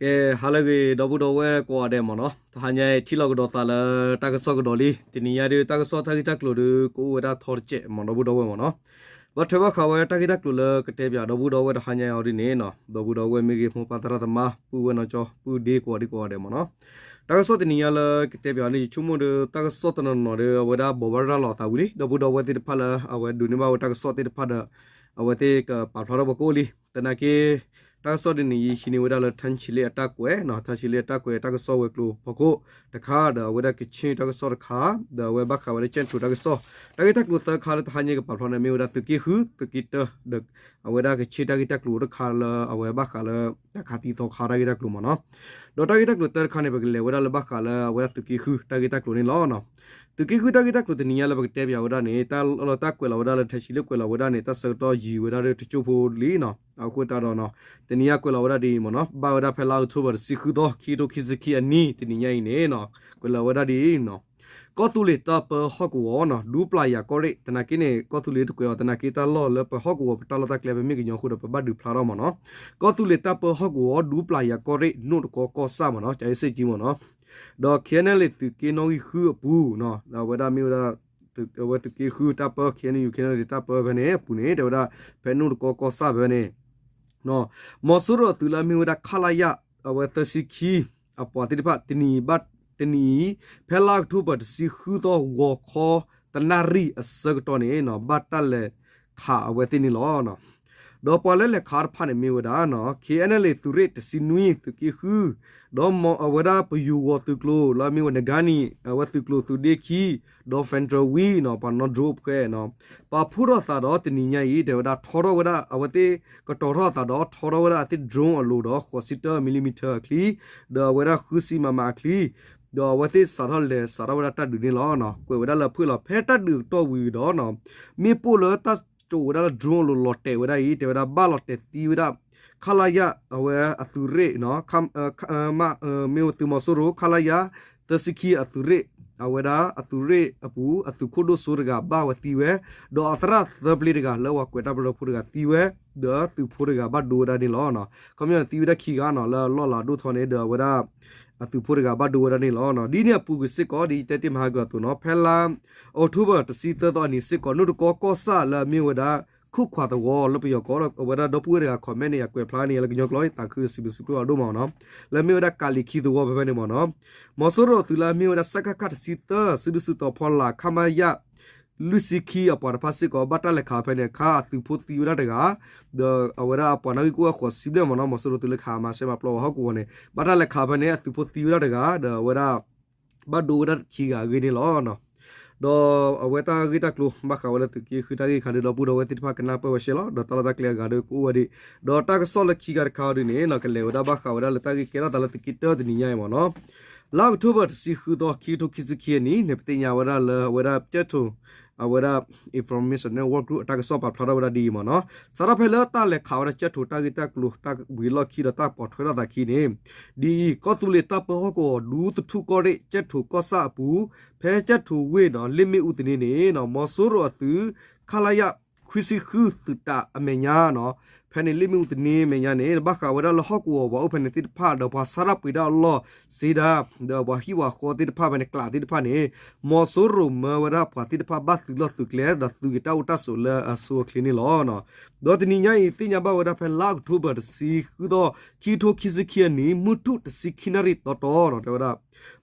ကဲ ဟါလၢအဂ့ၤ ဒီပုၢ်ဒီဝဲၢ်ကိးဂၤဒဲးမ့ၢ်နီၤ, တဟါညါအံၤ ထံၣ်လိာ်ကဒီးသးလၢတၢ်ကစီၣ်ကဒီးလံ. တနံၤညါဒုး တၢ်ကစီၣ်တၢ်ဂ့ၢ်တၢ်ကျိၤဒုး ကအိၣ်ဝဲဒၣ်ထီတစဲးမ့ၢ် ဒီပုၢ်ဒီဝဲၢ်မ့ၢ်နီၤ. ဘၣ်ထွဲဘၣ်ဃးဝဲတၢ်ဂ့ၢ်တၢ်ကျိၤလၢကတဲပၠးဒီပုၢ်ဒီဝဲၢ်တဟါညါအံၤဒ်န့ၣ်နီၤ, ဒီပုၢ်ဒီဝဲၢ်မ့ၢ်ဂ့ၤ မိၢ်ပၢ်သရၣ်သမါ ပုၢ်ဝဲၢ်နီၢ်ကၠီ ပုၢ်ဒ့ကိးဂၤဒဲးကိးဂၤဒဲးမ့ၢ်နီၤ. တၢ်ကစီၣ်တနံၤညါလၢကတဲပၠးန့ၣ် ယဆိကမိၣ်ဒီး တၢ်ကစီၣ်တနီၤနီၤဒီး အဝဲဒၣ်ဘိးဘၣ်ရၤလီၤအသးဝံၤလံ ဒီပုၢ်ဒီဝဲၢ်သ့ၣ်တဖၣ်လၢ အဝဲဒိးန့ၢ်ဘၣ်ဝဲတၢ်ကစီၣ်သ့ၣ်တဖၣ်ဒီး အဝဲသ့ၣ်ကပာ်ဖျါထီၣ်ပှၤကိၣ်လံ. သနာ်က့ တၢ်ကစီၣ်ဒ်န့ၣ် ယဟံးန့ၢ်ဝဲဒၣ်လၢ ထၢဆံလ့ၣ်အတၢ်ကွဲးနီၤ, ထၢဆံလ့ၣ်အတၢ်ကွဲး တၢ်ကစီၣ်ဝဲၤကျိၤဖီခိၣ်တခါ ဒီးအဝဲဒၣ်ကခ့ၣ်တၢ်ကစီၣ်တခါ ဒီးအဝဲဘၣ်ဃးဝဲဒၣ်ကၠဲၣ်ထိးတၢ်ကစီၣ်. တၢ်ဂ့ၢ်တၢ်ကျိၤသၢခါလၢတဟါညါကပာ်ဖျါန့ၣ် မ့ၢ်ဝဲဒၣ်သုးက့ဃု သုးက့တၢ ဒီးအဝဲဒၣ်ကခ့ၣ်တၢ်ဂ့ၢ်တၢ်ကျိၤတခါလၢအဝဲဘၣ်ဃးလၢ တၢ်ခးသံသီခါတၢ်ဂ့ၢ်တၢ်ကျိၤမ့ၢ်နီၤ. ဒီးတၢ်ဂ့ၢ်တၢ်ကျိၤတၢတခါန့ၣ် ပကလဲၤဝဲဒၣ်လၢဘၣ်ဃးလၢအဝဲဒၣ်သုးက့ဃုတၢ်ဂ့ၢ်တၢ်ကျိၤန့ၣ်လီၤ. သုးက့ဃုတၢ်ဂ့ၢ်တၢ်ကျိၤတနံၤညါလၢပကတဲပၠးဝဲဒၣ်န့ၣ် တၢ်လီၢ်တၢ်ကွဲးလီၤဝဲဒၣ်လၢ ထၢဆံလ့ၣ်ကွဲးလီၤဝဲဒၣ်န့ၣ် တၢ်ဆၢကတီၢ်ယံာ်ဝဲဒၣ်လၢတကၠိၢ်ဖိလံနီၤ. အဃိသတးဒီး တနံၤညါကွဲးလီၤဝဲဒၣ်ဒ်အံၤမ့ၢ်နီၤ, ဘၣ်ဝဲဒၣ်ဖဲလါအီးကထိဘၢၣ်တဆံဃုသီ ခံကထိခံဆံခံအနံၣ် တနံၤညါအံၤန့ၣ်နီၤ, ကွဲးလီၤဝဲဒၣ်ဒ်အံၤနီၤ, ကီၢ်သူလ့ၤတၢ်ပၢဟီၣ်ကဝီၤနီၤ ဒူပျၢ်ယၤကီၢ်ရ့ၣ် သနာ်က့န့ၣ် ကီၢ်သူလ့ၤတကွဲးအီၤ သနာ်က့တၢ်လီၢ်လၢပဟီၣ်ကဝီၤ ပတၢ်လီၢ်တၢ်ကျဲ ပမ့ၢ်ကညီအဃိဒီး ပဘၣ်ဒုးဖျါထီၣ်မ့ၢ်နီၤ. ကီၢ်သူလ့ၤတၢ်ပၢဟီၣ်ကဝီၤ ဒူပျၢ်ယၤကီၢ်ရ့ၣ် နိၣ်တကီကီၢ်ဆၣ်မ့ၢ်နီၤ, ကၠၤအ့စ့ၣ်ကၠံမ့ၢ်နီၤ, ဒီး ခ့ၣ်အဲၣ်နဲလ် သုးက့နီၣ်ဂံၢ်ဃုအပူၤနီၤ, အဝဲဒၣ်မ့ၢ်ဝဲဒၣ် အဝဲသုးက့ဃုတၢ်ပၢ ခ့ၣ်အဲၣ်ယူၣ် ခ့ၣ်အဲၣ်နဲလ် တၢ်ပၢဖဲန့ၣ် အပူၤန့ၣ် တဲဝဲဒၣ် ဖဲနိၣ်တကီကီၢ်ဆၣ်ဖဲန့ၣ် မီၤစိရိၤအသုးလၢအမ့ၢ်ဝဲဒၣ် ခလရ အဝဲသၢဆံခံ အပှၤသ့ၣ်တဖၣ် တနံၤအံၤ ဖဲလါအီးကထိဘၢၣ်တဆံဃုသီ ဂီၤခီ တနၣ်ရံၣ်အဆၢကတီၢ်န့ၣ်နီၤ ဘၣ်တၢ်လဲၤခးအဝဲသ့ၣ်န့ၣ်လီၤ. ဒီးပှၤလၢလဲၤခးတဖၣ်န့ၣ်မ့ၢ်ဝဲဒၣ် ခ့ၣ်အဲၣ်နဲလ် သုးရ့ၣ်တဆံနွံ သုးက့ဃု ဒီးအဝဲဒၣ်ပယူာ်ဂီၤသုးကျိၤလၢအမ့ၢ်ဝဲ နဂါနံၣ် အဝဲသုးကျိၤသုးဒ့ခံ ဒီး Federal Wing နီၤ ပှၤနီၣ် drone အဖှဲနီၤ ပာ်ဖှိၣ်ထီၣ်သးဒီးတနံၤညါအံၤ တဲဝဲဒၣ်ထီထီၣ်ဝဲဒၣ် အဝဲသ့ၣ်ကတီၤထီၣ်အသးဒီးထီထီၣ်ဝဲဒၣ်အသ့ၣ် drone အလိၤဒီး ဃိးဆံတၢ millimeter အချံ ဒီးအဝဲဒၣ်ဃုဆံ MM အချံ ဒီးအဝဲသ့ၣ်စးထီၣ်လဲၤစးထီၣ်ဝဲဒၣ်တၢ်ဒုးန့ၣ်လီၤ. ကွဲးဝဲဒၣ်လၢအဖှဲလီၤ ဖဲတၢ်ဒုးအကတီၢ်ဝံၤဒီး မ့ၣ်ပိၢ်လၢတၢ်စိာ်ဝဲဒၣ်လၢ drone အလိၤလီၤတဲာ်ဝဲဒၣ်အံၤ တဲဝဲဒၣ်ဘၣ်လီၤတဲာ်သံဝဲဒၣ် ခလရ အဝဲအသုးရ့ၣ် မ့ၢ်ဝဲသုးမီၤစိရိၤ ခလရ သၢဆံခံ အသုးရ့ၣ် အဝဲဒၣ်အသုးရ့ၣ်အပူၤ အသုးခိၣ်ဒိၣ်စိတဂၤဘၣ်ဝဲသံဝဲ ဒီးအသရၣ်သၢပျ့တဂၤလၢပှၤကွဲးတၢ်ပၢၢ်ဖိတဂၤသံဝဲ ဒီးသုးဖိတဂၤဘၣ်ဒိဝဲဒၣ်န့ၣ်လီၤ. ခီပညီန့ၣ်သံဝဲဒၣ်ခံဂၤနီၤ လၢအလီၢ်လၤဒိၣ်ထီၣ်န့ၣ် ဒီးအဝဲဒၣ် အသုးဖိတဂၤဘၣ်ဒိဝဲဒၣ်န့ၣ်လီၤ. ဒ်န့ၣ်အပူၤကွံာ်စ့ၢ်ကီး ဒ်ယတဲတ့ၢ်မဟါကၢၤအသိးနီၤ ဖဲလါအီးကထိဘၢၣ်တဆံသၢသီအနံၤစ့ၢ်ကီး နိၣ်တကီကီၢ်ဆၣ်လၢအမ့ၢ်ဝဲဒၣ် ခိၣ်ခွးသဝီလၢပယီၤကိးအဝဲဒၣ်ဒီပုၢ်ဝဲၢ်တဂၤ comment န့ၣ် ယကွဲးဖျါန့ၣ် ယလၢကညီကျိာ် ယသးခုစံးဘျုးစံးဖှိၣ်အဒိၣ်မးနီၤ လၢအမ့ၢ်ဝဲဒၣ်ကးလံၤခံသဝီဖဲဖဲန့ၣ်မ့ၢ်နီၤ မီၤစိရိၤအသုးလၢအမ့ၢ်ဝဲဒၣ် စကခ တဆံသၢ စုဒုၣ်စုတီၤဖီလာ် ခမရ လွံၢ်ဆံခံ အပှၤတဖၣ်စ့ၢ်ကီး ဘၣ်တၢ်လဲၤခးဖဲန့ၣ်အခါ အသုးဖိသံဝဲဒၣ်တဂၤ ဒီးအဝဲဒၣ်အပှၤနီၣ်ဂံၢ်ကအိၣ်ဝဲဃိးဆံဘျဲၣ်မ့ၢ်နီၤ မီၤစိရိၤသုးလၢခးမၤရှဲမၤပျီဝဲဟီၣ်ကဝီၤန့ၣ် ဘၣ်တၢ်လဲၤခးဖဲန့ၣ် အသုးဖိသံဝဲဒၣ်တဂၤ ဒီးအဝဲဒၣ် ဘၣ်ဒိဝဲဒၣ်ခံဂၤအဂ့ၢ်န့ၣ်လီၤ. ဒီးအဝဲတၢ်ဂ့ၢ်တၢ်ကျိၤ ဘၣ်ဃးဝဲလၢသုးက့ဃုတၢ်ဂ့ၢ်ခါဒီး ဒီပုၢ်ဒီဝဲၢ်သ့ၣ်တဖၣ်ကနၢ်ပၢၢ်ဝဲရှဲလီၤ ဒီးတၢ်လီၢ်တၢ်ကျဲအဂၤဒီးကအိၣ်ဝဲဒၣ် ဒီးတၢ်ကစီၣ်လၢခံဂၤတခါအံၤဒ်န့ၣ် ကလဲၤဝဲဒၣ်ဘၣ်ဃးဝဲဒၣ်လၢတၢ်ဂ့ၢ်ကဲထီၣ်သးလၢသုးက့တၢတနံၤညါအံၤမ့ၢ်နီၤ လါအီးကထိဘၢၣ်တဆံဃုသီ ခံကထိခံဆံခံအနံၤန့ၣ် ပသ့ၣ်ညါဝဲဒၣ်လၢအဝဲဒၣ်ကၠဲၣ်ထိး အဝဲဒၣ် Information Network Group အတၢ်ကစီၣ်ပာ်ဖျါထီၣ်ဝဲဒၣ်ဒ်အံၤမ့ၢ်နီၤ စးထီၣ်ဖဲလၢတၢ်လဲၤခးဝဲဒၣ်ကၠဲၣ်ထိးတၢ်ဂ့ၢ်တၢ်ကျိၤတၢ်ဝံၤအလီၢ်ခံဒီး တၢ်ပိာ်ထွဲထီၣ်သးခံန့ၣ် ဒ်အံၤ ကီၢ်သူလ့ၤတၢ်ပၢဟီၣ်ကဝီၤ ဒူသထူၣ်ကီၢ်ရ့ၣ် ကၠဲၣ်ထိးကီၢ်ဆၣ်အပူၤ ဖဲကၠဲၣ်ထိးဝ့ၢ်နီၤ လ့ၣ်မ့ၣ်အူသန့န့ၣ် မီၤစိရိၤအသုး ခလရ ခွံဆံဃု သုးတးအမဲာ်ညါနီၤ ဖဲန့ၣ်လ့ၣ်မ့ၣ်အူသန့မဲာ်ညါန့ၣ် ဘၣ်ဃးဝဲဒၣ်လၢဟီၣ်ကဝီၤပှၤအိၣ်ဖဲန့ၣ်သ့ၣ်တဖၣ် ဒီးပှၤဆါတၢ်ပှ့ၤတၢ်အလီၢ်စ့ဒၣ် ဒီးပှၤဟံၣ်ပှၤဃီသ့ၣ်တဖၣ်ဖဲန့ၣ် ကျးသ့ၣ်တဖၣ်န့ၣ် မီၤစိရိၤမၢဝဲဒၣ်ပှၤသ့ၣ်တဖၣ်ဘၣ်သုးလီၢ်သုးကျဲ ဒီးသုးက့ၤတၢ်အိၣ်တၢ်ဆိးလၢအဆိအချ့န့ၣ်လီၤ. ဒီးတနံၤညါအံၤ သ့ၣ်ညါဘၣ်ဝဲဒၣ်ဖဲလါအီးကထိဘၢၣ်တဆံဃုသီ ခံကထိခံဆံခံအနံၤ မုၢ်ထူၣ်တဆံခံနၣ်ရံၣ်တီတီနီၤ တဲဝဲဒၣ်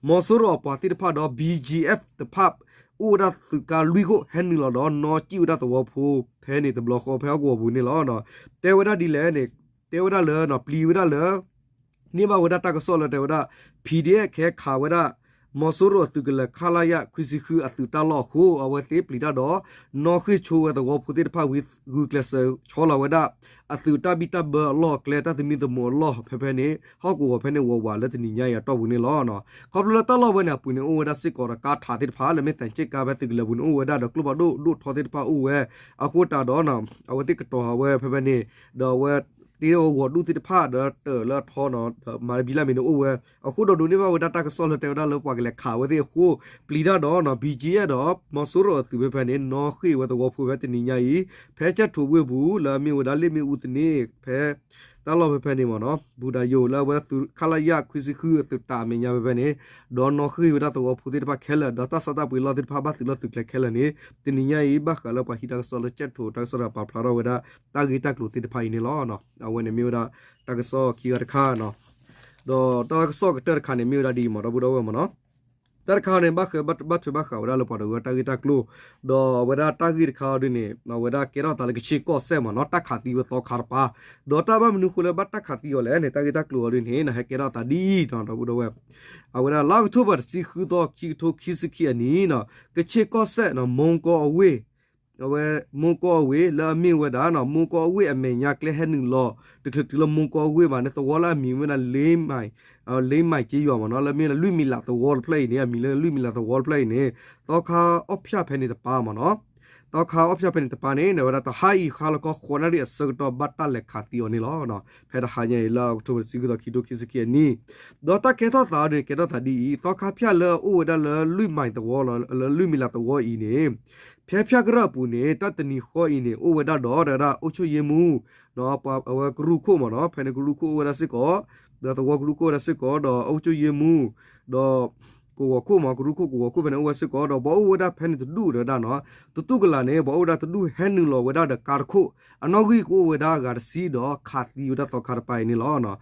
မီၤစိရိၤအပှၤသ့ၣ်တဖၣ်ဒီး ဘံၣ်ကၠံၣ်အဲၣ် တဖၣ် အိၣ်ဝဲဒၣ်သုးကါလွံၢ်ခိၣ် ဟဲနုာ်လီၤဒီး နီၣ်ကံၣ်ဝဲဒၣ်သဝီဖိ ဖဲန့ၣ်တဘျီဃီဖဲဟီၣ်ကဝီၤပူၤန့ၣ်လီၤ. တဲဝဲဒၣ်ဒ်လဲၣ်န့ၣ် တဲဝဲဒၣ်လၢ ပျံၤဝဲဒၣ်လၢ န့ၢ်ဘၣ်ဝဲဒၣ်တၢ်ကစီၣ်လၢတဲဝဲဒၣ် PDF ကဟဲခးဝဲဒၣ် မီၤစိရိၤအသုးကလၢၤ ခလရ ခွံဆံဃု အသုးတၢ်လီၢ်အဃိ အဝဲသ့ၣ်ပျံၤတၢ်ဒီး နီၣ်ဃ့ၢ်ဆိဝဲသဝီဖိသ့ၣ်တဖၣ်ဝံၤ ဂုာ်ကျဲးစၢးဆီလီၤဝဲဒၣ် အသုးတၢ်ဘံၣ်တၢ်ဘၢအလီၢ်အကျဲ တၢ်သမံသမိးအလီၢ်ဖဲဖဲန့ၣ် ဟီၣ်ကဝီၤဖဲန့ၣ်ဝးဝးလၢတနံၤညါအံၤအတီၢ်ပူၤန့ၣ်လီၤ. ခီဖျိလၢတၢ်လီၢ်ဝဲန့ၣ်အပူၤန့ၣ် အိၣ်ဝဲဒၣ်စ့ၢ်ကီးဒီးကါထးသ့ၣ်တဖၣ် လၢမ့ၢ်သးစ့ၣ်ကါဖဲသုးကလၢၤပူၤန့ၣ်အိၣ်ဝဲဒၣ်ဒီးကျိဖးဒိၣ်ဒိၣ်ထီသ့ၣ်တဖၣ်အိၣ်ဝဲ အဃိတးဒီး အဝဲသ့ၣ်ကတီၤဝဲဖဲဖဲန့ၣ် ဒီးအဝဲ တ့ဝဲဂီၤဒူၣ်သ့ၣ်တဖၣ်ဒီးတၢၢ်လၢအထီနီၤ ဒီးမၤတဘံလၢ်မ့ၢ်န့ၣ်အိၣ်ဝဲ အဃိဒီးဒိးန့ၢ်ဘၣ်ဝဲဒၣ်တၢ်ကစီၣ်လၢတဲဝဲဒၣ်လၢပှၤကလဲၤခးဝဲသ့ၣ်အဃိ ပျံၤတၢ်ဒီးနီၤ ဘံၣ်ကၠံၣ်အဲၣ်ဒီး မီၤစိရိၤအသုးဖဲဖဲန့ၣ် နီၣ်ဃ့ၢ်ဝဲသဝီဖိဖဲတနံၤညါအံၤ ဖဲကၠဲၣ်ထိးဝ့ၢ်ပူၤ လၢအမ့ၢ်ဝဲဒၣ်လ့ၣ်မ့ၣ်အူသန့ ဖဲ တၢ်လီၢ်ဖဲဖဲန့ၣ်မ့ၢ်နီၤ ဘူဒၤယိၤ လၢအဝဲဒၣ်သုး ခလရ ခွံဆံဃု အသုးတၢ်အမဲာ်ညါဖဲဖဲန့ၣ် ဒီးနီၣ်ဃ့ၢ်ဝဲဒၣ်သဝီဖိသ့ၣ်တဖၣ်ခဲလၢာ် ဒီးတၢ်ဆါတၢ်ပှ့ၤလီၢ်သ့ၣ်တဖၣ်ဘၣ်သုးလီၢ်သုးကျဲခဲလၢာ်န့ၣ် တနံၤညါအံၤ ဘၣ်ဃးလၢပှၤဟံးတၢ်ကစီၣ်လၢကၠဲးထိးတၢ်ကစီၣ်တဂၤပာ်ဖျါထီၣ်ဝဲဒၣ် တၢ်ဂ့ၢ်တၢ်ကျိၤသ့ၣ်တဖၣ်အံၤန့ၣ်လီၤ. အဝဲန့ၣ်မ့ၢ်ဝဲဒၣ် တၢ်ကစီၣ်ခံဂၤတခါနီၤ ဒီးတၢ်ကစီၣ်ကတၢၢ်တခါန့ၣ် မ့ၢ်ဝဲဒၣ်ဒ်အံၤမ့ၢ် ဒီပုၢ်ဒီဝဲၢ်မ့ၢ်နီၤ တၢ်တခါန့ၣ် ဘၣ်ဃးဘၣ်ထွဲဘၣ်ဃးဝဲဒၣ်လၢပှၤတဂၤတၢ်ဂ့ၢ်တၢ်ကျိၤ ဒီးအဝဲဒၣ်တၢ်ဂ့ၢ်တခါအံၤဒ်န့ၣ် အဝဲဒၣ်ကဲထီၣ်သးလၢကဆ့ကီၢ်စဲၣ်မ့ၢ်နီၤ တၢ်ခးသံဝဲသီခါတပၤ ဒီးတၢ်ဘၣ်မနုၤဃိလၢဘၣ်တၢ်ခးသံအီၤလဲၣ်န့ၣ် တၢ်ဂ့ၢ်တၢ်ကျိၤအီၤဒ်န့ၣ် ဟဲကဲထီၣ်သးဒ်အံၤနီၤ ဒီပုၢ်ဒီဝဲၢ် အဝဲဒၣ်လါအီးကထိဘၢၣ်တဆံဃုသီ ခံကထိခံဆံခံအနံၤနီၤ ကဆ့ကီၢ်စဲၣ်နီၤ မူကီအဝ့ၢ် အဝဲ မူကီအဝ့ၢ် လၢအမ့ၢ်ဝဲဒၣ်နီၤ မူကီအဝ့ၢ်အမဲာ်ညါကျဲဟဲနုာ်လီၤ တချုးတုၤလၢမူကီအဝ့ၢ်ဘၣ်န့ၣ် သဝီလၢအမံၤဝဲဒၣ် လ့မၤ လ့မၤက့ယွၤမ့ၢ်နီၤ လၢမ့ၢ်လၢလွံၢ်မံၤလးသဝီတဖျၢၣ်အံၤန့ၣ် အမံၤလၢလွံၢ်မံၤလးသဝီတဖျၢၣ်အံၤန့ၣ် သီခါအီၣ်ဖၠၣ်ဖဲန့ၣ်တပၤမ့ၢ်နီၤ သီခါအီၣ်ဖၠၣ်ဖဲန့ၣ်တပၤန့ၣ် ဝဲဒၣ်တဟါအံၤခါလီၤခီဃိးနၣ်ရံၣ်အဆၢကတီၢ် ဘၣ်တၢ်လဲၤခးသံအီၤန့ၣ်လီၤ. ဖဲတဟါညါအံၤလၢအီးကထိဘၢၣ်တဆံဃုသီ ခံကထိခံဆံခံအနံၤ ဒီးတၢ်ကဲထီၣ်သးအီၤန့ၣ် ကဲထီၣ်သးဒ်အံၤ သီခါဖၠၣ်လၢအအိၣ်ဝဲဒၣ်လၢလွံၢ်မံၤသဝီ လၢလွံၢ်မံၤလးသဝီအံၤန့ၣ် ဖဲဖၠၣ်ကရၢၢ်အပူၤန့ၣ် တၢ်တနံၤဃီအံၤန့ၣ် အိၣ်ဝဲဒၣ်ဒီး တဲဝဲဒၣ် အုပ်ချုပ်ရေးမှူး ပှၤအဝဲကရူၢ်ခိၣ်မ့ၢ်နီၤ ဖဲန့ၣ်ကရူၢ်ခိၣ်အိၣ်ဝဲဒၣ်စ့ၢ်ကီး ဒီးသဝီကရူၢ်ခိၣ်အိၣ်ဝဲဒၣ်စ့ၢ်ကီး ဒီး အုပ်ချုပ်ရေးမှူး ဒီး ကဝီၤခိၣ်မ့ၢ် ကရူၢ်ခိၣ်ကဝီၤခိၣ်ဖဲန့ၣ်အိၣ်ဝဲစ့ၢ်ကီး ဒီးပှၤအိၣ်ဝဲဒၣ်ဖဲန့ၣ်တဒူၣ်တဲဝဲဒၣ်နီၤ တတူၢ်ကလာ်န့ၣ် ပှၤအိၣ်ဝဲဒၣ်တဒူၣ်ဟဲနုာ်လီၤဝဲဒၣ်ဒီးကါတခိၣ် အနီၣ်ဂံၢ်ကအိၣ်ဝဲဒၣ်အဂၤတဆံဒီး ခးသံဝဲဒၣ်သီခါတပၤအံၤန့ၣ်လီၤ.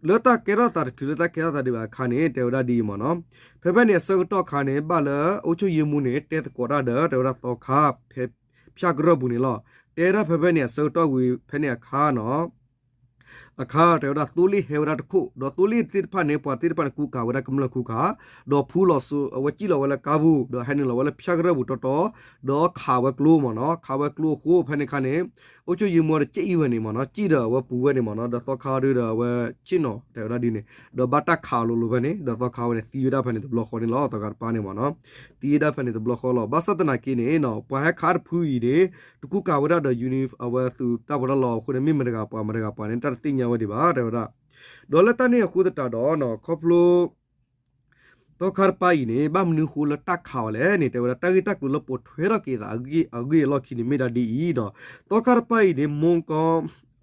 လၢတၢ်ကဲထီၣ်သးတချုးလၢတၢ်ကဲထီၣ်သးဒံးဘၣ်အခါန့ၣ် တဲဝဲဒၣ်ဒ်အံၤမ့ၢ်နီၤ ဖဲဖဲန့ၣ်အဆၢကတီၢ်အခါန့ၣ် ဘၣ်လၢ အုပ်ချုပ်ရေးမှူးန့ၣ် တဲသကိးတၢ်ဒီး တဲဝဲဒၣ်သီခါ ဖဲဖၠၣ်ကရၢၢ်ပူၤန့ၣ်လီၤ. တဲဒၣ်ဖဲဖဲန့ၣ်အဆၢကတီၢ်ဝံၤဖဲန့ၣ်အခါနီၤ အခါ တဲဝဲဒၣ်သိလ့ၣ်ဟဲဝဲဒၣ်တခိၣ် ဒီးသိလ့ၣ်သ့ၣ်တဖၣ်န့ၣ် ပှၤသ့ၣ်တဖၣ်န့ၣ် ကူကၤဝဲဒၣ်ကမျၢၢ်ကူကၤ ဒီးဖူလီၤစိ အဝဲစံၣ်လီၤဝဲလၢကါပူၤ ဒီးဟဲနုာ်လီၤဝဲလၢဖၠၣ်ကရၢၢ်ပူၤတီတီ ဒီးခးဝဲကျိမ့ၢ်နီၤ ခးဝဲကျိအဃိ ဖဲန့ၣ်အခါန့ၣ် အုပ်ချုပ်ရေးမှူးတစဲးအံၤဝဲန့ၣ်မ့ၢ်နီၤ စံၣ်ဒီးအဝဲပူၤဝဲန့ၣ်မ့ၢ်နီၤ ဒီးသီခါဒုဒီးအဝဲဆ့ၣ်နီၤ တဲဝဲဒၣ်ဒ်န့ၣ် ဒီးဘၣ်တၢ်ခးအီၤလိၤလိၤဖဲန့ၣ် ဒီးသီခါဝဲန့ၣ် သံဝဲဒၣ်ဖဲန့ၣ်တဘျီဃီန့ၣ်လီၤ သီခါတပၤန့ၣ်မ့ၢ်နီၤ သံဝဲဒၣ်ဖဲန့ၣ်တဘျီဃီလီၤ. ဘၣ်ဆၣ်သနာ်က့န့ၣ်နီၤ ပှၤဟဲခးတဖုအံၤန့ၣ် တကူကၤဝဲဒၣ်ဒီး ယူနံ အဝဲသုးတၢ်ပီးတၢ်လီအဃိန့ၣ် မ့ၢ်မတၤတဂၤပှၤမတၤတဂၤပှၤန့ၣ် တၢ်တသ့ၣ်ညါဝဲဒံးဘၣ် တဲဝဲဒၣ် ဒီးလၢတၢ်န့ၣ်အဃိသတးဒီးနီၤ ခီဖျိ သီခါတပၤအံၤန့ၣ် ဘၣ်မနုၤဃိလၢတၢ်ခးအီၤလဲၣ်န့ၣ် တဲဝဲဒၣ် တၢ်ဂ့ၢ်တၢ်ကျိၤလၢပိာ်ထွဲထီၣ်က့ၤသးအဂ့ၢ်အလီၢ်ခံန့ၣ် မ့ၢ်ဒၣ်ဒ်အံၤဒီး သီခါတပၤအံၤန့ၣ် မူကီ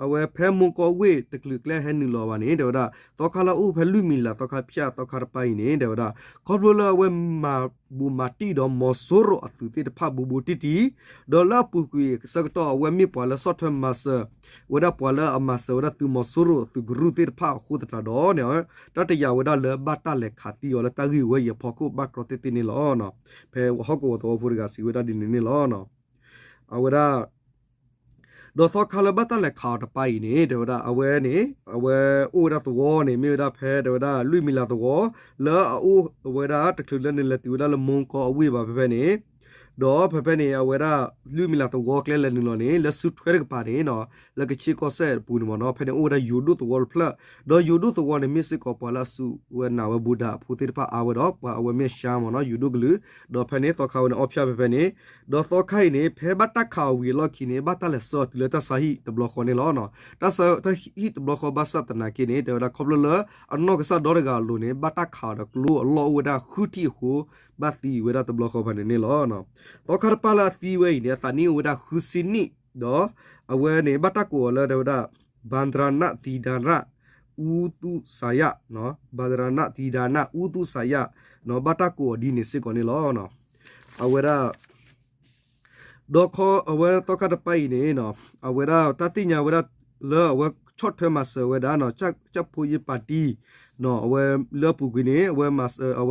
အဝဲဖဲမူကီဝ့ၢ်တချုးကျဲဟဲနုာ်လီၤဘၣ်န့ၣ် တဲဝဲဒၣ် သီခါလၢအအိၣ်ဖဲလွံၢ်မံၤလးသီခါဖၠၣ်သီခါတပၤအံၤန့ၣ် တဲဝဲဒၣ် ခီဖျိလၢအဝဲမၤဘူးမၤတံၢ်ဒီးမီၤစိရိၤအသုးသ့ၣ်တဖၣ်ဘူးဘူးတံၢ်တံၢ် ဒီးလၢအပူၤကွံာ်အဆၢကတီၢ် အဝဲမ့ၢ်ပှၤလၢဆီၣ်ထွဲမၤစၢၤ ဝဲဒၣ်ပှၤလၢအမၤစၢၤဝဲဒၣ်သုးမီၤစိရိၤအသုးကရူၢ်သ့ၣ်တဖၣ်အဃိသတးဒီးန့ၣ် တၢ်တယာ်ဝဲဒၣ်လၢဘၣ်တၢ်လဲၤခးသံအီၤလၢတၢ်ဂ့ၢ်ဝဲအံၤအဖီခိၣ်ဘၣ်ကြီတ့ၢ်တ့ၢ်န့ၣ်လီၤ. ဖဲဟီၣ်ကဝီၤသဝီဖိတဂၤစံးဝဲဒၣ်ဒ်န့ၣ်န့ၣ်လီၤ. အဝဲဒၣ် ဒီးသီခါလၢဘၣ်တၢ်လဲၤခးအီၤတပၤအံၤန့ၣ် တဲဝဲဒၣ် အဝဲန့ၣ် အဝဲအိၣ်ဝဲဒၣ်သဝီန့ၣ် မ့ၢ်ဝဲဒၣ်ဖဲတဲဝဲဒၣ်လွံၢ်မံၤလးသဝီ လၢအအိၣ်ဝဲဒၣ်တချုးလၢနလဲၤတုၤဝဲဒၣ်လၢမူကီအဝ့ၢ်ဘၣ်ဖဲဖဲန့ၣ် ဒီးဖဲဖဲန့ၣ် အဝဲဒၣ်လွံၢ်မံၤလးသဝီကျဲလဲၤနုာ်လီၤန့ၣ် လၢဆူထွဲတကပၤန့ၣ်နီၤ လၢကဆ့ကီၢ်စဲၣ်အပူၤန့ၣ်မ့ၢ်နီၤ ဖဲန့ၣ်အိၣ်ဝဲဒၣ်ယိၤဒိၣ်သဝီတဖျၢၣ် ဒီးယိၤဒိၣ်သဝီန့ၣ် မ့ၢ်စ့ၢ်ကီးပှၤလၢအစူးဝဲနာ်ဝဲဘူးဒးအဖိသ့ၣ်တဖၣ်အါဝဲဒီး ပှၤအဝဲမ့ၢ်ရှါမ့ၢ်နီၤ ယိၤဒိၣ်ကလုာ် ဒီးဖဲန့ၣ်သီခါဝဲန့ၣ်အီၣ်ဖၠၣ်ဖဲဖဲန့ၣ် ဒီးသီခါအံၤန့ၣ် ဖဲဘၣ်တၢ်ခးအီၤဝံၤအလီၢ်ခံန့ၣ် ဘၣ်တၢ်လဲၤဆှၢအီၤတုၤလၢတၢ်ဆါဟံၣ်တဘျီဃီန့ၣ်လီၤ. တၢ်ဆါဟံၣ်တဘျီဃီဘၣ်ဆၣ်သနာ်က့န့ၣ် တဲဝဲဒၣ်ခီဖျိလၢ အနီၢ်ကစၢ်ဒီတဂၤအလိၤန့ၣ် ဘၣ်တၢ်ခးအီၤဒီးကျိအလီၢ်အိၣ်ဝဲဒၣ်ဃုထံၣ်အဃိ ဘၣ်သံဝဲဒၣ်တဘျီဃီဖဲန့ၣ်န့ၣ်လီၤ. သီခါတပၤလၢအသံဝဲအံၤန့ၣ် အသးနံၣ်အိၣ်ဝဲဒၣ်ဃုဆံနံၣ် ဒီးအဝဲန့ၣ် ဘၣ်တၢ်ကိးအီၤလၢတဲဝဲဒၣ် ဘၣ်ဒရၤနးသံဒၤနး အူသူစၤယး ဘၣ်ဒရၤနးသံဒၤနး အူသူစၤယး ဘၣ်တၢ်ကိးအီၤဒ်န့ၣ်စ့ၢ်ကီးန့ၣ်လီၤ. အဝဲဒၣ် ဒီးခီအဝဲသီခါတပၤအံၤန့ၣ် အဝဲဒၣ်တၢ်သ့ၣ်ညါဝဲဒၣ် လၢအဝဲဆီၣ်ထွဲမၤစၢၤဝဲဒၣ် ကၠၣ်ဖိယ့ပၣ်တံ အဝဲလၢအပူၤကွံာ်န့ၣ် အဝ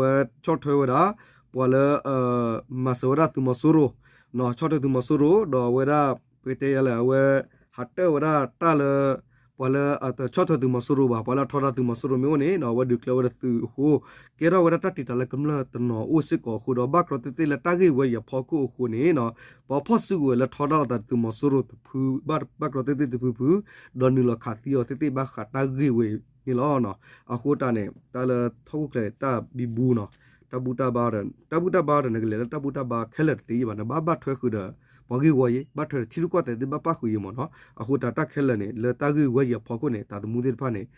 ဲဆီၣ်ထွဲဝဲဒၣ် ပှၤလၢ မၤစၢၤဝဲဒၣ်သုးမီၤစိရိၤ ဆီၣ်ထွဲသုးမီၤစိရိၤ ဒီးအဝဲဒၣ် ပကတဲယၤလဲၣ် အဝဲ ဟးတၢၣ်ဝဲဒၣ်တၢ်လၢ ပှၤလၢအတဆီၣ်ထွဲသုးမီၤစိရိၤဘၣ် ပှၤလၢအထီဒါသုးမီၤစိရိၤမ့ၢ်အိၣ်န့ၣ် အဝဲဒုးကျဲဝဲဒၣ်သုးအဃိ ကဲထီၣ်ဝဲဒၣ်တၢ်တံာ်တာ်လၢကမျၢၢ်တနီၤအိၣ်စ့ၢ်ကီးအဃိဒီး ဘၣ်ကြီတ့ၢ်တ့ၢ်လၢတၢ်ဂ့ၢ်ဝဲအံၤအဖီခိၣ်အဃိန့ၣ် ပှၤဖီၣ်စုကဝဲၤလၢထီဒါလိာ်သးသုးမီၤစိရိၤတဖု ဘၣ်ကြီတ့ၢ်တ့ၢ်တဖုဖု ဒီးနုာ်လီၤခးသံအီၤသ့ၣ်သ့ၣ်ဘၣ်ဃးတၢ်ဂ့ၢ်ဝဲအံၤန့ၣ်လီၤ. အဃိတၢ်န့ၣ် တၢ်လၢထီၣ်ခိၣ်ချၢးတၢ်ဘံဘူနီၤ တၢ်ဘူၣ်တၢ်ဘါဒီး တၢ်ဘူၣ်တၢ်ဘါဒီး နကလဲၤလၢတၢ်ဘူၣ်တၢ်ဘါခဲလၢာ်တသ့ဘၣ် နဘၣ်ဘၣ်ထွဲဃုာ်ဒီး ပှၤဂ့ၢ်ဝီယံၤ ဘၣ်ထွဲဒီးထံရူၢ်ကီၢ်သဲးသ့ၣ်ဘၣ်ပၣ်ဃုာ်ယံၤမ့ၢ်နီၤ. အဃိတၢ်တၢ်ခဲလၢာ်န့ၣ် လၢတၢ်ဂ့ၢ်ဝီယံၤအဖီခိၣ်န့ၣ် သးသမူသ့ၣ်တဖၣ်န့ၣ်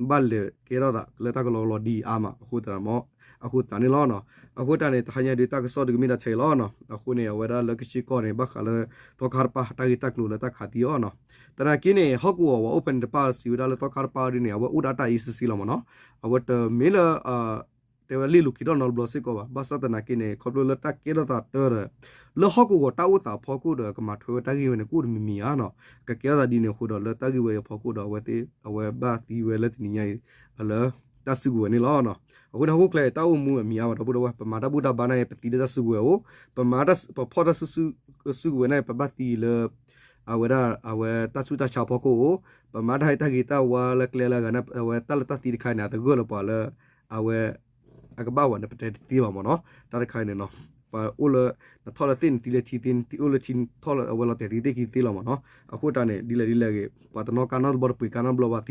ဘၣ်လဲၤကဲထီၣ်သးလၢတၢ်ကလီကလီဒ်အါမး အဃိသတးန့ၣ်လီၤ. အဃိတၢ်န့ၣ် တဟါညါဒုးတၢ်ကစီၣ်ဒုးကမ့ၢ်ဒၣ်ထဲအံၤလီၤ. အဃိန့ၣ် အဝဲဒၣ်လၢကဆ့ကီၢ်န့ၣ် ဘၣ်ဃးလၢသီခါတပၤ တၢ်ဂ့ၢ်တၢ်ကျိၤလၢတၢ်ခးသံအီၤနီၤ. သနာ်က့န့ၣ် ဟီၣ်ကဝီၤပှၤအိၣ်ဖဲန့ၣ်တပၤစံးဝဲဒၣ်လၢသီခါတပၤဒ်န့ၣ် အဝဲအိၣ်ဒၣ်တၢ်အ့စ့စ့လီၤမ့ၢ်နီၤ. အဝဲတမ့ၢ်လၢ တဲဝဲလ့ၣ်လိၤက့ၤထီၣ်နီတဘျီစ့ၢ်ကီးဘၣ်. ဘၣ်ဆၣ်သနာ်က့န့ၣ် ခီဖျိလၢတၢ်ကဲထီၣ်သးတၢ်ဒီး လၢဟီၣ်ကဝီၤတၢ်အိၣ်သးအဖီခိၣ်ဒီး ကမၤထွဲဝဲတၢ်ဂ့ၢ်ဝဲန့ၣ် ကအိၣ်တမံၤမံၤဧါနီၤ. ကကဲထီၣ်သးဒ်န့ၣ်အဃိဒီး လၢတၢ်ဂ့ၢ်ဝဲအံၤအဖီခိၣ်ဒီး အဝဲသ့ၣ် အဝဲဘၣ်သံဝဲလၢတနံၤညါအံၤ လၢတၢ်စုကဝဲၤန့ၣ်လီၤ. အဃိန့ၣ် ဟီၣ်ခိၣ်ချၢအံၤ တၢ်အိၣ်မူအမံၤအါဘၣ် ဒီပုၢ်ဒီဝဲၢ်, ပမၤတၢ်ဘူၣ်တၢ်ဘါန့ၣ် ပသံလၢတၢ်စုကဝဲၤအိၣ်, ပမၤ ပဖီၣ်တၢ်စုကဝဲၤန့ၣ် ပဘၣ်သံလၢ အဝဲဒၣ် အဝဲတၢ်ဆူးတၢ်ဆါအဖီခိၣ်အိၣ်, ပမၤတၢ်ဟ့ၣ်တၢ်ဂ့ၤတၢ်ဝါလၢကျဲလၢအဂၤန့ၣ် အဝဲတၢ်လၢတၢ်သံတခါန့ၣ် အတဂၢၢ်လၢပှၤလၢ အဝဲ အကဘၣ်ဝဲန့ၣ် ပတဲတသ့ဘၣ်မ့ၢ်နီၤ. တၢ်တခါအံၤန့ၣ်နီၤ ပှၤအိၣ်လၢ နထီၣ်လၢသ့ၣ်န့ၣ် သံလၢထံသ့ နအိၣ်လၢထံထီၣ်လၢအဝဲလီၤတဲာ်သံသ့ၣ်ခံသ့လီၤမ့ၢ်နီၤ. အဃိတၢ်န့ၣ် ဒ်လဲၣ်ဒ်လဲၣ်ဂ့ၤ ပှၤတနီၤကါနီတဘျီတပှ့ၤကါ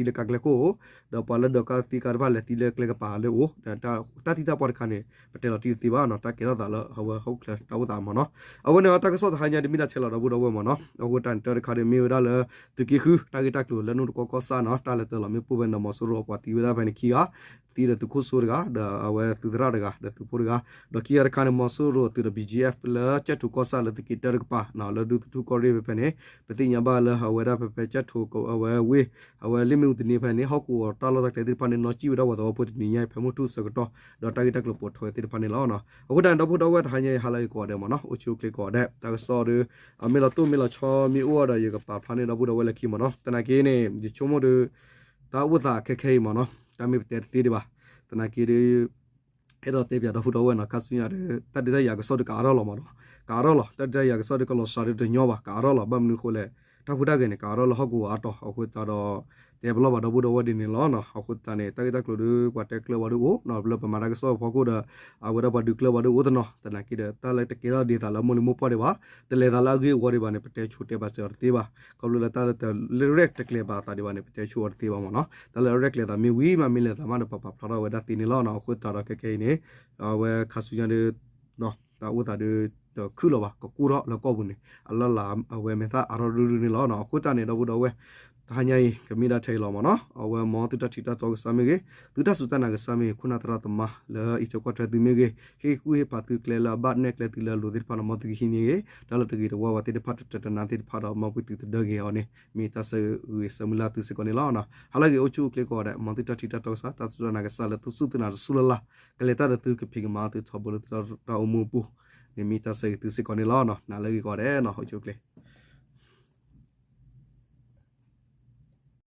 နီတဘျီဘၣ် သံလၢကါကျဲခိၣ်အိၣ်, ဒီးပှၤလၢဒိးကါသံကါတဖၣ်လဲၤသံလၢကျဲကပၤလၢအိၣ်, ဒီးတၢ်သံတၢ်ပှၢ်တခါန့ၣ် ပတဲလီၤတံၢ်တသ့ဘၣ်နီၤ. တၢ်ကဲထီၣ်သးလၢအဝဲဟီၣ်ခိၣ်ချၢတၢ်အိၣ်သးမ့ၢ်နီၤ. အဝဲန့ၣ်တၢ်ကစီၣ်တဟါညါဒ်မ့ၢ်ဒၣ်ထဲလီၤ ဒီပုၢ်ဒီဝဲၢ်မ့ၢ်နီၤ. အဃိတၢ်န့ၣ် တၢ်တခါဒ်မ့ၢ်ဝဲဒၣ်လၢ သုးက့ဃု တၢ်ဂ့ၢ်တၢ်ကျိၤလၢနိၣ်တကီကီၢ်ဆၣ်နီၤ တၢ်လဲၤတၢလီၤမ့ၣ်ပိၢ်ဖဲန့ၣ် မီၤစိရိၤအပှၤသံဝဲဒၣ်ဖဲန့ၣ်ခံဂၤ သံဒီးသုးခိၣ်စိတဂၤ ဒီးအဝဲသုးသရၣ်တဂၤ ဒီးသုးဖိတဂၤ, ဒီးခံဂၤတခါန့ၣ် မီၤစိရိၤသုးဒီး ဘီၣ်ကၠံၣ်အဲၣ်ဖ် လၢကၠဲၣ်ထိးကီၢ်ဆၣ်လၢသုးက့တၢတကပၤ လၢဒူသထူၣ်ကီၢ်ရ့ၣ်ဖဲဖဲန့ၣ် ပသ့ၣ်ညါဘၣ်လၢအဝဲဒၣ်ဖဲဖဲကၠဲၣ်ထိးအဝဲဝ့ၢ် အဝဲလ့ၣ်မ့ၣ်အူသန့ဖဲန့ၣ် ဟီၣ်ကဝီၤတၢ်လီၢ်တၢ်ကျဲသ့ၣ်တဖၣ်န့ၣ် နီၢ်ကံၣ်ဝဲဒၣ်ပှၤသဝီဖိတနံၤညါအံၤ ဖဲမုၢ်ထူၣ်အဆၢကတီၢ် ဒီးတၢ်ဂ့ၢ်တၢ်ကျိၤပိာ်ထွဲသ့ၣ်တဖၣ်န့ၣ်လီၤ. အဃိတၢ်န့ၣ် ဒီပုၢ်ဒီဝဲၢ်တဟါညါအံၤ ဟါလၢအဂ့ၤကိးဂၤဒဲးမ့ၢ်နီၤ အိၣ်ဆူၣ်အိၣ်ချ့ကိးဂၤဒဲး တၢ်ကစီၣ်ဒီး အမ့ၢ်လီၤတိၢ်မ့ၢ်လီၤဆီမ့ၢ်အိၣ်ဒီး ယကပာ်ဖျါန့ၢ်ဒီပုၢ်ဒီဝဲၢ်လၢခံမ့ၢ်နီၤ. သနာ်က့န့ၣ် ယဆိကမိၣ်ဒီး တၢ်အိၣ်သးခဲခဲအံၤမ့ၢ်နီၤ တၢ်မ့ၢ်ပတဲတသ့ဒံးဘၣ်. သနာ်က့ဒီး အဲၣ်ဒိးတဲပၠးဒီပုၢ်ဒီဝဲၢ်နီၤ ခါဆူညါဒီး တၢ်ဒုးတၢ်ယၤကစီၣ်ဒီးကအါထီၣ်လီၤမ့ၢ်နီၤ. ကအါထီၣ်လီၤ တၢ်ဒုးတၢ်ယၤကစီၣ်ဒီးကလီၤစှၤဒီးတညီဘၣ် ကအါထီၣ်လီၤ. ဘၣ်မနုၤအဃိလဲၣ် တၢ်ဟူးတၢ်ဂဲၤန့ၣ် ကအါထီၣ်လၢဟီၣ်ကဝီၤအါတီၤ အဃိသတးဒီး တဲပလီၢ်ဘၣ်ဒီပုၢ်ဒီဝဲၢ်ဒ်န့ၣ်လီၤ. အဃိသတးန့ၣ် တၢ်ဂ့ၢ်တၢ်ကျိၤဒီး ပှၤတဲကျၢၤဝဲဒၣ်အိၣ်နီၤ လၢပမၤတၢ်ကစီၣ်အဖီခိၣ်ဒီး အဝဲဒၣ်ပှၤဒုးကျၢၤဝဲဒၣ်အိၣ်တနီၤ. သနာ်က့ဒီး တၢ်လၢတကဲထီၣ်ဒ်သိးလၢမိၢ်လံၤမိၢ်ပှၢ်ဒံးဘၣ် တလဲၤသးလၢအဂ့ၢ်အဝီဒံးဘၣ်န့ၣ် ပတဲဆိတဲဘၣ်စၢၤအီၤတသ့ဘၣ်. ခီဖျိလၢတၢ်လၢတရဲၣ်တကျဲၤဘၣ်အသးဒံးဘၣ်န့ၣ် ပတဲဆိအီၤတသ့ဘၣ်မ့ၢ်နီၤ. တၢ်လၢအရဲၣ်ကျဲၤသးမ့ၢ်ဝံၤမး မ့ၢ်လဲၤသးမးဒီး ပပာ်ဖျါထီၣ်ဝဲဒၣ်သ့န့ၣ်လီၤ. အဃိသတးဒီးခဲခဲအံၤန့ၣ် အဝဲခါဆူညါဒီး တၢ်အိၣ်သးဒီး တခုၣ်လီၤဘၣ် ကကူၣ်ထီၣ်လၢကီၢ်ပူၤန့ၣ် အလီၢ်လၤအဝဲမဲာ်သၣ်အါထီၣ်ရုၢ်ရုၢ်န့ၣ်လီၤ. အဃိတၢ်န့ၣ် ဒီပုၢ်ဒီဝဲၢ် တဟါညါအံၤ ကမ့ၢ်ဒၣ်ထဲအံၤလီၤမ့ၢ်နီၤ. အဝဲမ်သုတၢ်ထံၣ်တၢ်တီကစၢ်မ့ၢ်ဂ့ၤ သုတၢ်စူၢ်တၢ်နာ်ကစၢ်မ့ၢ်ဂ့ၤ ခိၣ်နၢ်သရၣ်သမါလၢအံးထွဲကွၢ်ထွဲသုမ့ၢ်ဂ့ၤ ဟ့ၣ်ကူၣ်ဟ့ၣ်ဖးသုကျဲလၢအဘၣ်နဲၣ်ကျဲသုလၢအလိၤသ့ၣ်တဖၣ်ဒီး မ်သုကဟံးန့ၢ်ဂ့ၤ တၢ်လၢတဂ့ၤတဝါဘၣ်သ့ၣ်တဖၣ် တတၢတနါသ့ၣ်တဖၣ်ဒီး မ်ပသုတဒၢဂ့ၤအီၤန့ၣ် မ့ၢ်တၢ်ဆၢဂ့ၤဆၢမုၢ်လၢ်သုစ့ၢ်ကီးန့ၣ်လီၤ. ဟါလၢအဂ့ၤ အိၣ်ဆူၣ်အိၣ်ချ့ကိးဂၤဒဲး မ်သုတၢ်ထံၣ်တၢ်တီကစၢ် တၢ်စူၢ်တၢ်နာ်ကစၢ်လၢသုစူၢ်သုနာ်တစူၢ်လၢ်လၢ် ကလဲၤတၢ်ဒီးသုကဖံးကမၤသုထီဘိလၢသုတၢ်အိၣ်မူအပူၤန့ၣ် မ့ၢ်တၢ်ဆၢဂ့ၤသုစ့ၢ်ကီးန့ၣ်လီၤ. နၤလၢအဂ့ၤကိးဂၤဒဲးနီၤ အိၣ်ဆူၣ်အိၣ်ချ့